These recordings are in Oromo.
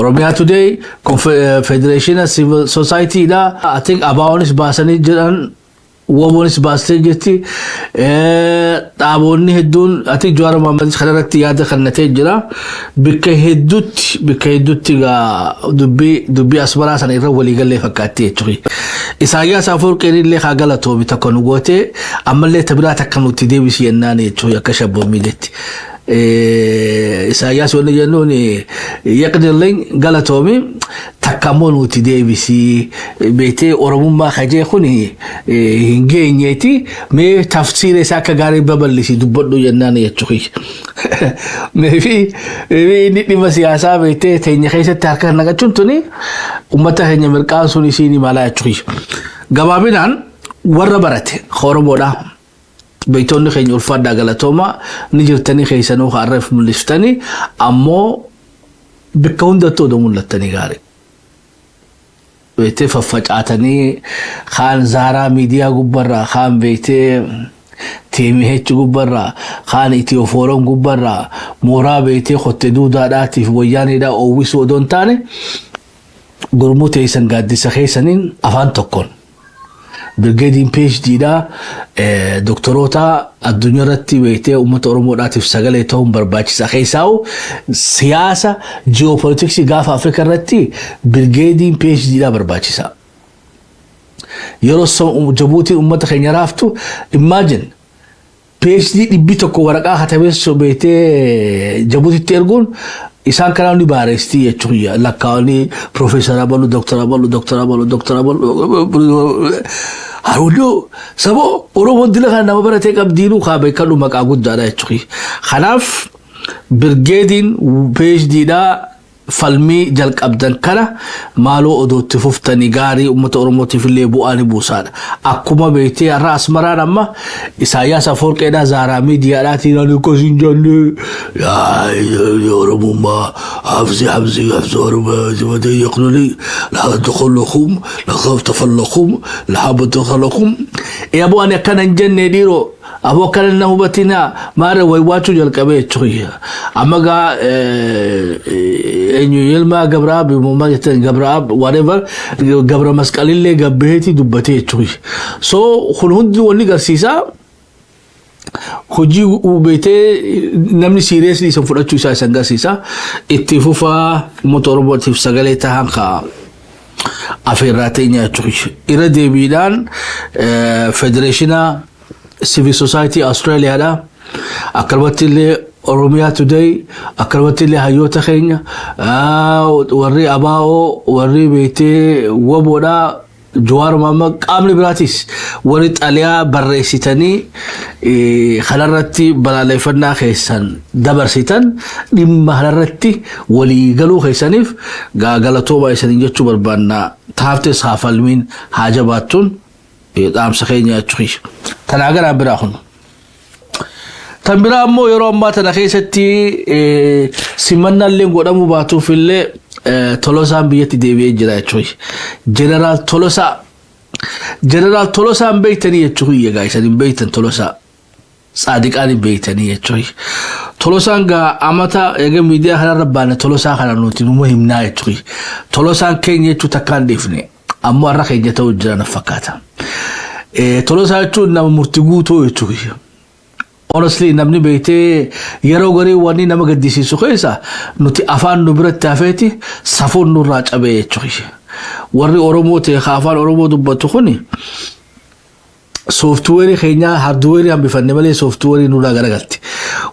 Oromiyaa Today, Federation Civil Society dha. I think ABO'nis baasanii jiran, WBOnis baastee jirti. Dhaaboonni hedduun ati Jawaar Mohaammed kanarratti yaada kennatee jira. Bikka hedduutti dubbii Asmaraa sana irra waliigallee fakkaatti jechuudha. Isaayyaas Afoorqeen illee haa galatoomi, tokko nu gootee ammallee tabiraa takka nutti deebisi jennaan jechuudha akka shabboommiiletti. Isaayyaas wanni jennuun yaqdilleen galatoomi, takka ammoo nuti deebisii beektee Oromummaa kajee kun hin geenyeeti, mee tafsiira isaa akka gaarii babal'isii dubbadhu jennaan jechuudha. Meefi inni dhimma siyaasaa beektee teenya keessatti harka naqachuun tuni uummata keenya mirqaan sun isiin malaa jechuudha. Gabaabinaan warra barate Oromoodhaa. Beektonni keenya ulfaadhaa, galatooma, ni jirtanii keessanuu har'eef mul'iftanii, ammoo bikka hundattuu odoo mul'attanii gaarii. Beektee faffacaatanii kaan Zaaraa Miidiyaa gubbarraa, kaan beektee TMH gubbarraa, kaan Itiyoo Forum gubbarraa mooraa beektee kotte duudaadhaatiif wayyaaniidhaa oowwisuu odoo hin taane, gurmuu teessan gaaddisa keessaniin afaan tokkoon. Birgeediin PhDdha, doktoroota addunyaa irratti beektee uummata Oromoodhaatiif sagalee ta'uun barbaachisaa. Keessaa'u siyaasa ji'oopolitiksii gaafa Afrikaa irratti birgeediin PhDdha barbaachisaa. Yeroo Jabuutiin uummata keenya raaftu, imagine, PhD 100 waraqaa katabeessu beektee Jabuutitti erguun isaan kanaan ni baarestii jechuudha. Lakkaa'anii Profeesar Abaluu, Dooktar Abaluu, Dooktar Abaluu, Dooktar Abaluu. Haruudoo saba Oromoon dila kana nama baratee qabdiinuu kaa beekadhu, maqaa guddaadha jechuudha. Kanaaf birgeediin PhDdhaa falmii jalqabdan kana maaloo odootti fuftanii gaarii, uummata Oromootiif illee bu'aa ni buusaadha. Akkuma beektee har'a Asmaraan amma Isaayyaas Afoorqeedhaa Zaaraa Miidiyaadhaatiin ani akkas hin jenne, Oromummaa hafzi hafzi hafzi Oromoo yaqnuni laa taqallakum laqad tafallakum laa taqallakum. Aboo, ani akkana hin jenne dhiiroo, aboo akkana na hubatinaa, maara waywaachuu jalqabee jechuudha. Amma gaa eenyu Yilmaa Gabraab, Muhammad jettan Gabraab, whatever, Gabra Masqalillee gabbeetii dubbatee jechuudha. So kun hundi wanni garsiisaa hojii beetee namni seriously isa fudhachuu isaa isan garsiisa. Itti fufaa, uummata Oromootiif sagalee tahan kaa afeerraa teenya jechuudha. Irra deebiidhaan Federeeshina Civil Society Australiyaadha. Akkanumatti illee Oromiyaa Today, akkanumatti illee hayyoota keenya warri ABO, warri beektee WBOdha, Jawaar Mohammad, qaamni biraatis warri xaliyaa barreessitanii kanarratti balaaleffannaa keessan dabarsitan, dhimma kanarratti walii galuu keessaniif galatooma isanii jechuu barbaanna. Taaftes haa falmiin haa jabaattuun dhaamsa keenya jechuudha. Tanaa garaa biraa kun. Tan biraa ammoo yeroo ammaa tana keessatti simannaallee godhamuu baatuuf illee Tolosaan biyyatti deebi'ee jira jechuudha. Jeneraal Tolosaa. Jeneraal Tolosaan beektanii jechuudha, egaa isan hin beektan, Tolosaa. Tsaadiqaan hin beektanii jechuudha. Tolosaan gaa amata egaa miidiyaa kanarra baane, Tolosaa kana nuti numa himnaa jechuudha. Tolosaan keenya jechuu takkaan dhiifne, ammoo har'a keenya ta'uu jira na fakkaata. Tolosaa jechuun nama murtii guutuu jechuudha. Honestly, namni beektee yeroo garii wanni nama gaddisiisu keessa nuti afaan nu biratti hafeeti safuun nurraa cabee jechuudha. Warri Oromoo ta'e afaan Oromoo dubbatu kuni sooftuweerii keenyaa haardweerii hambifanne malee sooftuweerii nurraa garagalti.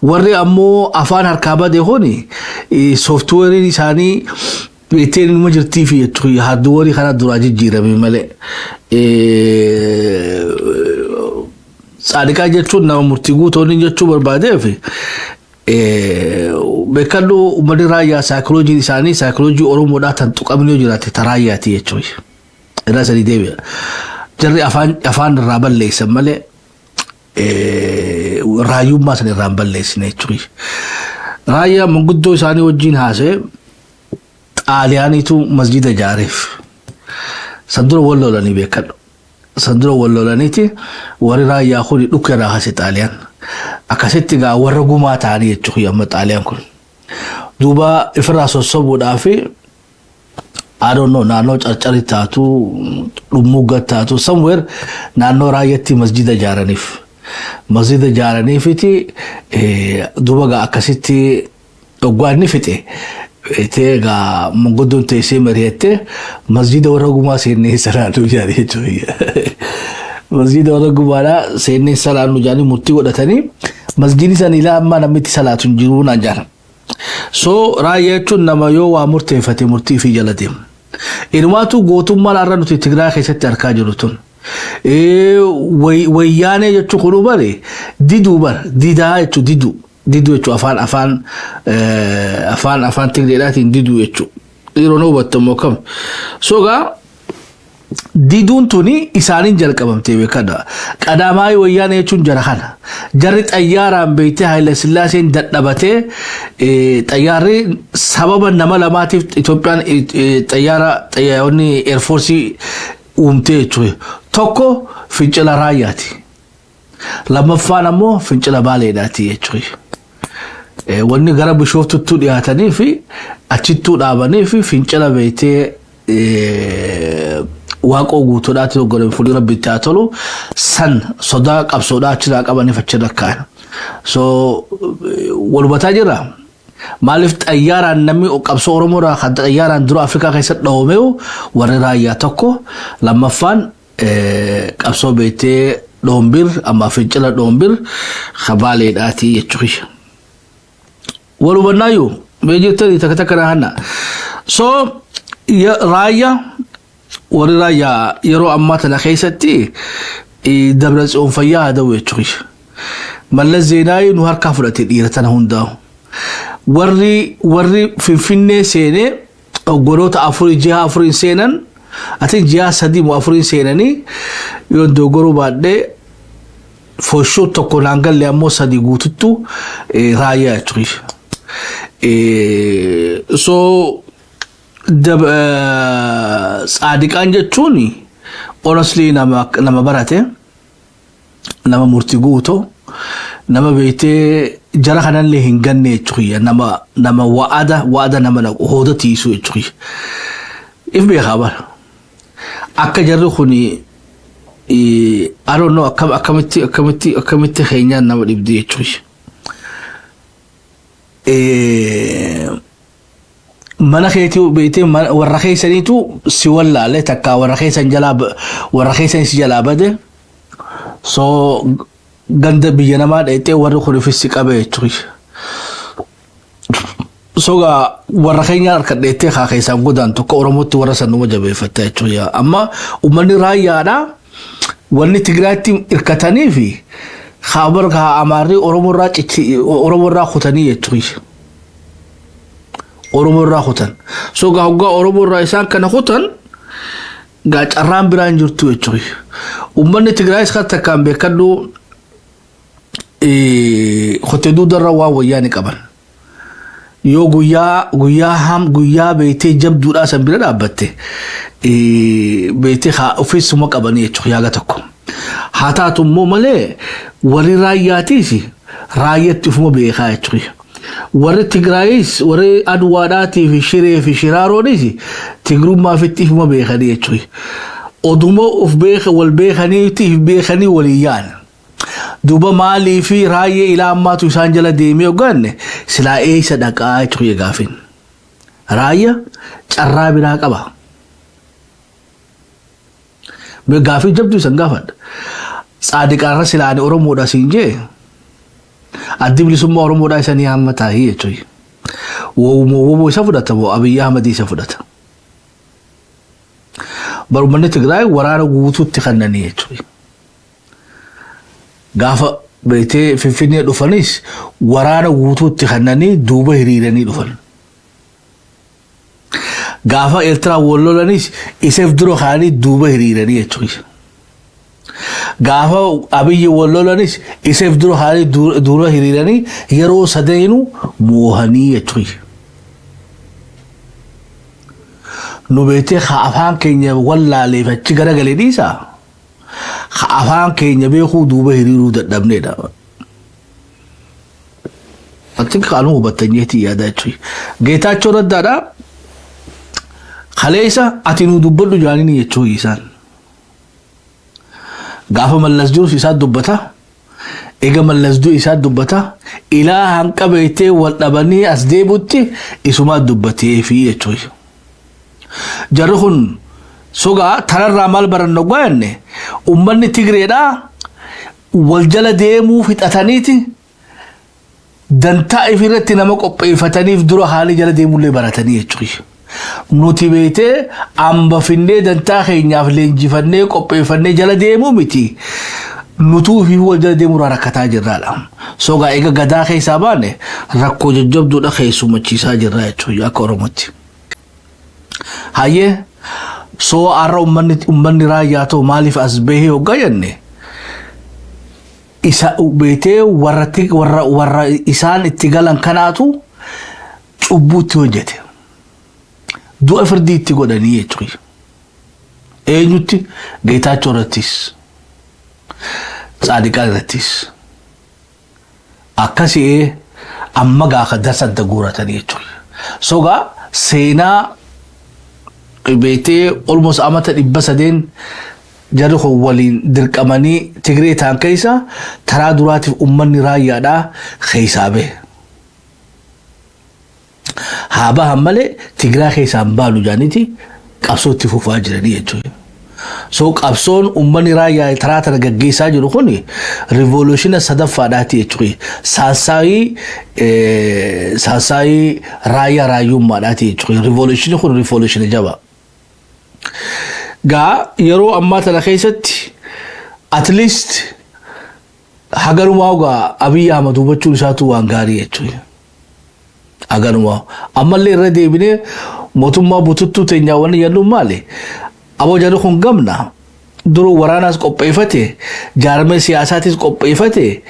Warri ammoo afaan harkaa bade kuni sooftuweeriin isaanii beektee numa jirtii fi jechuudha, haardweerii kana duraa jijjiirame malee. Tsaadiqaa jechuun nama murtii guutuu jechuu barbaadeef, beekadhu, uummanni raayyaa saayikiloojiin isaanii saayikoloojii Oromoodhaa tan tuqamni yoo jiraate ta raayyaati jechuudha. Irraa sadii deebi'a. Jarri afaan irraa balleessan malee raayyummaa sana irraa hin balleessine jechuudha. Raayyaa manguddoo isaanii wajjin haasa'e, Xaaliyaaniitu masjida ijaareef. San dura wal lolanii beekadhu. San dura wal lolaniiti warri raayyaa kun dhukkee irraa kaase Xaaliyaan. Akkasitti gaa warra gumaa ta'anii jechuudha amma Xaaliyaan kun. Duuba ifirraa sossobuudhaaf I don't know, naannoo Carcari taatu, Dhummuugga taatu, somewhere naannoo Raayyaatti masjida ijaaraniif. Masjida ijaaraniifiti duuba gaa akkasitti dhoggaa inni fixe. Tee gaa manguddoon teessee mari'attee, "Masjida warra gumaa seennee salaannu," jedhanii jechuudha. Masjida warra gumaadhaa seennee salaannu jedhanii murtii godhatanii masjidni san ilaa ammaa namni itti salaatu hin jiru naan jedhan. So Raayyaa jechuun nama yoo waa murteeffate murtii fi jala deema. Inumaatu gootummaan har'a nuti Tigraay keessatti argaa jirru tun. Wayyaanee jechuun kunuu bare diduu bara didaa jechuun diduu diduu jechuun afaan Tigreedhaatiin diduu jechuun. Yeroo nu hubattamu akkam. So gaa diduun tuni isaaniin jalqabamtee beekadha. Qadaamaayii Wayyaanee jechuun jara kana. Jarri xayyaaraan beektee Haayila Sillaaseen dadhabatee, xayyaarri sababa nama lamaatiif Itoophiyaan xayyaara xayyaaronni air force uumtee jechuudha. Tokko fincila Raayyaati. Lammaffaan ammoo fincila Baaleedhaati jechuudha. Wanni gara Bishooftutti dhiyaatanii fi achittuu dhaabanii fi fincila beektee Waaqoo Guutuudhaatti hoggolame, fuulli Rabbi itti haa tolu, san sodaa qabsoodhaa achirraa qabaniif achirra kaa'an. So wal hubataa jirra. Maaliif xayyaaraan namni qabsoo Oromoodhaa kan xayyaaraan dura Afrikaa keessatti dhawame warri Raayyaa tokko, lammaffaan qabsoo beektee Dhoombir amma fincila Dhoombir Kabaaleedhaati jechuudha. Wal hubannaayyuu mee jettanii takka takka na hanna. So Raayyaa, warri Raayyaa yeroo ammaa tana keessatti Dabra Tsiyoon fayyaa haa ta'u jechuudha. Mallas Zeenaawii nu harkaa fudhate dhiira tana hundaa'u. Warri Finfinnee seenee oggoloota afurii ji'a afuriin seenan, ati ji'a 3 moo afuriin seenanii yoo dogoggoruu baadhee foshuu tokko naan galle, ammoo 3 guututtu Raayyaa jechuudha. So Tsaadiqaan jechuun honestly nama barate, nama murtii guuto, nama beektee jara kanallee hin ganne jechuudha. Nama wa'ada nama naqu, hooda tiisu jechuudha. If beekaa bara. Akka jarri kun, I don't know, akkamitti keenyaan nama dhibdi jechuudha. Mana keetii beektee warra keessaniitu si wallaale, takka warra keessan jalaa warra keessan si jalaa bade, so ganda biyya namaa dheexee warri kun ifis si qabe jechuudha. So gaa warra keenyaan harka dheettee haa keessaan godaan tokko Oromootti warra san numa jabeeffatta jechuudha. Amma uummanni Raayyaadhaa wanni Tigraayitti hirkatanii fi haa bar haa Amaarri Oromoo irraa Oromoo irraa kutanii jechuudha. Oromoo irraa kutan. So gaa hoggaa Oromoo irraa isaan kana kutan gaa carraan biraan jirtu jechuudha. Uummanni Tigraayis kan takkaan beekadhu qotee duudarra waan wayyaa ni qaban. Yoo guyyaa ham guyyaa beektee jabduudhaa san bira dhaabbatte beektee haa ofiisuma qabanii jechuudha yaaga tokko. Haa taatu immoo malee warri Raayyaatiis Raayyatti ufuma beekaa jechuudha. Warri Tigraayis, warri Adwaadhaatii fi Shiree fi Shiraaroonis Tigrummaa ofitti ifuma beekanii jechuudha. Oduma of beeka wal beekaniiti if beekanii walii yaa'an. Duuba maalii fi Raayyee ilaa ammaatu isaan jala deemee hogganne silaa eessa dhaqaa jechuudha gaafin. Raayyaa carraa biraa qaba. Gaafii jabduu isan gaafadha. Tsaadiqaarra silaani Oromoodha siin jee, Addi Bilisummaa Oromoodhaa isanii hamma taa'ii jechuudha. Woboo isa fudhata moo Abiyyi Ahmad isa fudhata? Barummanni Tigraay waraana guutuutti kannanii jechuudha. Gaafa beektee Finfinnee dhufanis waraana guutuutti kannanii duuba hiriiranii dhufan. Gaafa Eertiraa wal lolanis iseef dura kaanii duuba hiriiranii jechuudha. Gaafa Abiyyi wal lolanis iseef dura kaanii duuba hiriiranii yeroo sadeenu moohanii jechuudha. Nu beektee haa afaan keenya wallaaleef achi garagalee dhiisaa. Haa afaan keenya beekuu duuba hiriiruu dadhabneedha. Ati kaanuu hubattan jeetii yaada jechuudha. Geetaachoo Raddaadhaa. Kaleessa ati nu dubbadhu jaaniin jechuu isaan. Gaafa Mallas jirus isaan dubbata. Eega Mallas du'e isaan dubbata. Ilaa hanqa beektee wal dhabanii as deebutti isumaa dubbatee fi jechuudha. Jarri kun sogaa tanarraa maal barannu jenne, uummanni Tigreedhaa wal jala deemuu fixataniiti dantaa ifirratti nama qopheeffataniif dura haalli jala deemullee baratanii jechuudha. Nuti beetee amba finnee dantaa keenyaaf leenjifannee qopheeffannee jala deemuu miti. Nutuu fi wal jala deemuu rakkataa jirraadha. Sogaa eega gadaa keessaa baane rakkoo jajjabduudha keessummachiisaa jirra jechuudha akka Oromootti. Hayyee, soo har'a uummanni raayyaa ta'u maaliif as bahee hoggaa jenne, isa beetee warra isaan itti galan kanaatu cubbuu itti hojjete. Du'a firdii itti godhanii jechuudha. Eenyutti? Geetaachoo irrattis. Tsaadiqaan irrattis. Akkasii amma gaafa dasadda guuratanii jechuudha. Sogaa seenaa beetee almost amata 300 jarri kun waliin dirqamanii Tigree ta'an keessa taraa duraatiif uummanni raayyaadhaa keessaa bahe. Haa bahan malee Tigiraa keessaa hin baanu jaaniiti qabsoo itti fufaa jiranii jechuudha. So qabsoon uummanni raayyaa taraa tana gaggeessaa jiru kun revolution sadaffaadhaati jechuudha. Saansaayii raayyaa raayyummaadhaati jechuudha. Revolution kun revolution jaba. Gaa yeroo ammaa tana keessatti at least haganumaa gaa Abiyyi Ahmad hubachuun isaatu waan gaarii jechuudha. Haganumaa ammallee irra deebinee mootummaa bututtuu teenyaa wanni jennuun maali? Aboo, jarri kun gamna duruu waraanaas qopheeffate, jaarmee siyaasaatis qopheeffate,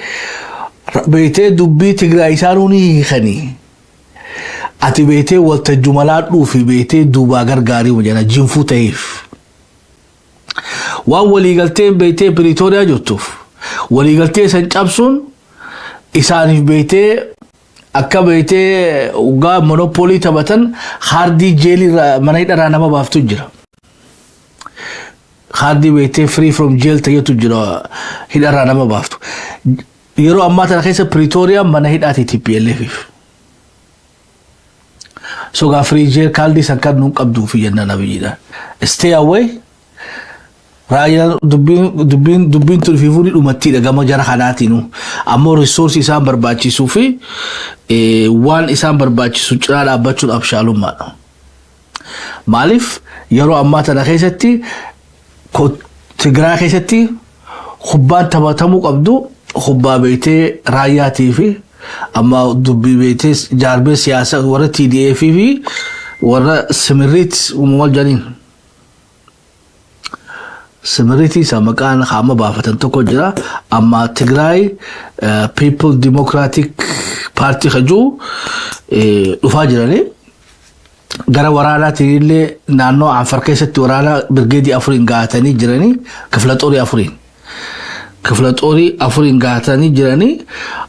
beetee dubbii Tigraay isaanuu ni hiikanii. Ati beetee waltajjuma laadhuu fi beetee duubaa gargaarii jedha jinfuu ta'eef. Waan waliigalteen beetee Piriitooriyaa jirtuuf waliigaltee san cabsuun isaaniif beetee akka beetee ugaa Monopoly taphatan kaardii jail irraa, mana hidharaa nama baaftu jira. Kaardii beetee free from jail ta'etu jira, hidharraa nama baaftu. Yeroo ammaa tana keessa Piriitooriyaan mana hidhaati TPLFif. So gaa free jail kaardii san kan nuun qabduufi jennaan Abiyyiidhaan. Stay away. Raayyaan dubbiin tun fiifuu ni dhumattiidha gama jara kanaatiinu. Ammoo resource isaan barbaachisuu fi waan isaan barbaachisu cinaa dhaabbachuun abshaalummaadha. Maaliif, yeroo ammaa tana keessatti Tigraay keessatti kubbaan taphatamuu qabdu kubbaa beetee raayyaatii fi amma dubbii beetee jaarmee siyaasaa warra TDF fi warra Simirriit maal jedhaniin. Simirriitii isa maqaan haama baafatan tokko jira. Amma Tigraay People Democratic Party kajuu dhufaa jiranii. Gara waraanaatiin illee naannoo Anfar keessatti waraana birgeedii afuriin gahatanii jiranii, kifla xoorii afuriin. Kifla xoorii afuriin gahatanii jiranii.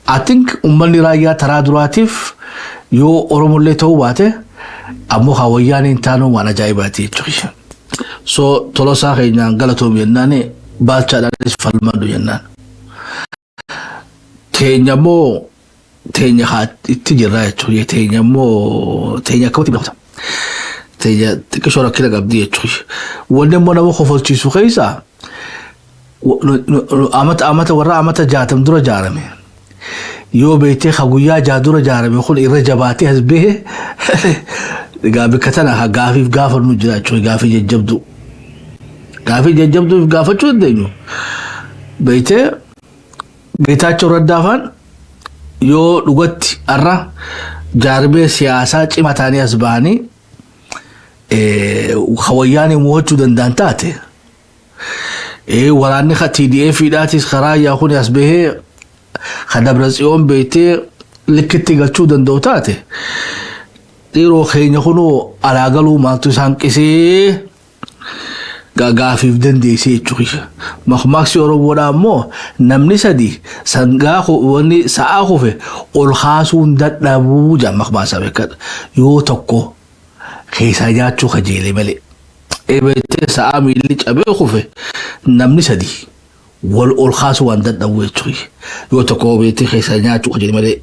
I think uummanni raayyaa taraa duraatiif yoo Oromollee ta'uu baate ammoo hawayyaaniin taanuu waan ajaa'ibaati jechuudha. So Tolosaa keenyaan galatoom jennaan, Baalchaadhaanis falmadhu jennaan. Teenya immoo teenya haa itti jirra jechuudha. Teenya immoo teenya akkamitti beekta? Teenya xiqqishoo rakkina qabdi jechuudha. Wanni immoo nama kofalchiisu keessaa amata warra amata 60 dura jaarame. Yoo beektee ka guyyaa 6 dura jaarame kun irra jabaatee as bahe, egaa bakka tana haa gaafiif gaafannu jira jechuudha, gaafii jajjabduu. Gaafii jajjabduu gaafachuu dandeenyu. Beektee Geetaachoo Raddaa faan yoo dhugatti har'a jaarmee siyaasaa cimaa ta'anii as bahanii hawayyaanii mo'achuu danda'an taate, waraanni ka TDF dhaatis karaa yaa kun as bahee ka Dabra Tsiyoon beektee likkitti galchuu danda'u taate, dhiiroo keenya kunoo alaa galuu maaltu isaan qisee gaafiif dandeessee jechuudha. Makmaaksi Oromoodhaa immoo namni sadi sangaa wanni sa'aa kufe ol kaasuun dadhabuu jedha makmaasa beekadha. Yoo tokko Keessaa nyaachuu kajeele malee. Beektee, sa'aa miilli cabee kufe namni sadi wal ol kaasuu waan dadhabu jechuudha. Yoo tokko beektee keessaa nyaachuu kajeele malee.